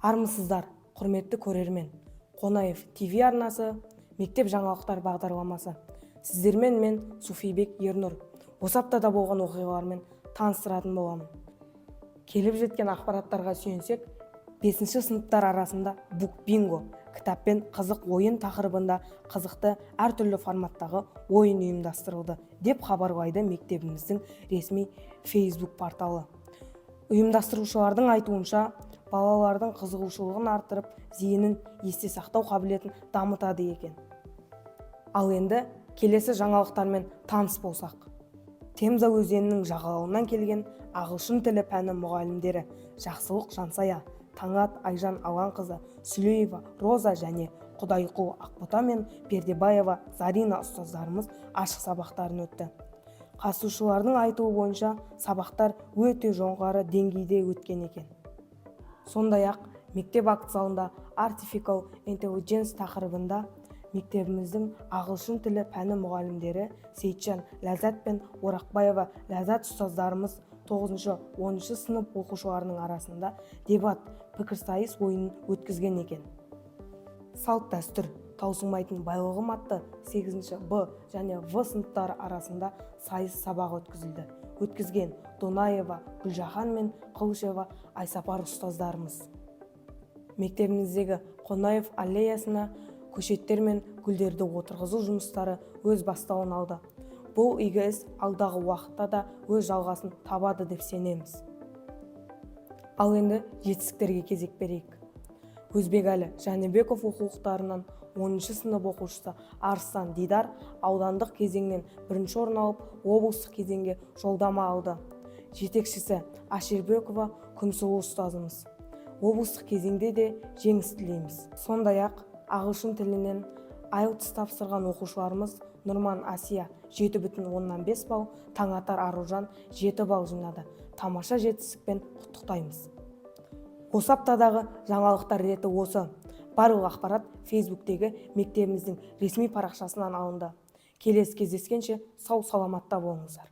Армысыздар, құрметті көрермен! Қонаев ТВ арнасы, мектеп жаңалықтар бағдарламасы. Сіздермен мен, Суфибек Ернұр. Осы аптада болған оқиғалармен таныстыратын боламын. Келіп жеткен ақпараттарға сүйенсек, бесінші сыныптар арасында «Бук бинго» кітаппен қызық ойын тақырыбында қызықты әртүрлі форматтағы ойын ұйымдастырылды деп хабарлайды мектебіміздің ресми фейсбук порталы. Ұйымдастырушылардың айтуынша, балалардың қызығушылығын арттырып, зейінін, есте сақтау қабілетін дамытады екен. Ал енді келесі жаңалықтармен таныс болсақ, Темза өзенінің жағалауынан келген ағылшын тілі пәні мұғалімдері Жақсылық Жансая, Таңат Айжан Аланқызы, Сүлеева Роза және Құдайқұл Ақбота мен Пердебаева Зарина ұстаздарымыз ашық сабақтарын өтті. Қатысушылардың айтуы бойынша, сабақтар өте жоғары деңгейде өткен екен. Сондай-ақ мектеп акт залында Artificial Intelligence тақырыбында мектебіміздің ағылшын тілі пәні мұғалімдері Сейтжан Ләззат пен Орақбаева Ләззат ұстаздарымыз 9-10 сынып оқушыларының арасында дебат, пікірсайыс ойынын өткізген екен. «Салт дәстүр – таусылмайтын байлығым» атты 8 Б және В сыныптары арасында сайыс сабақ өткізілді. Өткізген Донаева Гүлжахан мен Қылышева Айсапар ұстаздарымыз. Мектебіміздегі Қонаев аллеясына көшеттер мен гүлдерді отырғызу жұмыстары өз бастауын алды. Бұл игі іс алдағы уақытта да өз жалғасын табады деп сенеміз. Ал енді жетістіктерге кезек берейік. Өзбекәлі Жәнібеков оқулықтарынан 10 сынып оқушысы Арыстан Дидар аудандық кезеңнен бірінші орын алып, облыстық кезеңге жолдама алды. Жетекшісі Аширбекова Күнсұлу ұстазымыз. Облыстық кезеңде де жеңіс тілейміз. Сондай-ақ ағылшын тілінен IELTS тапсырған оқушыларымыз Нұрман Асия 7,5 балл, Таңатар Аружан 7 балл жинады. Тамаша жетістікпен құттықтаймыз. Осы аптадағы жаңалықтар реті осы. Барлық ақпарат фейсбуктегі мектебіміздің ресми парақшасынан алынды. Келесі кездескенше сау саламатта болыңыздар.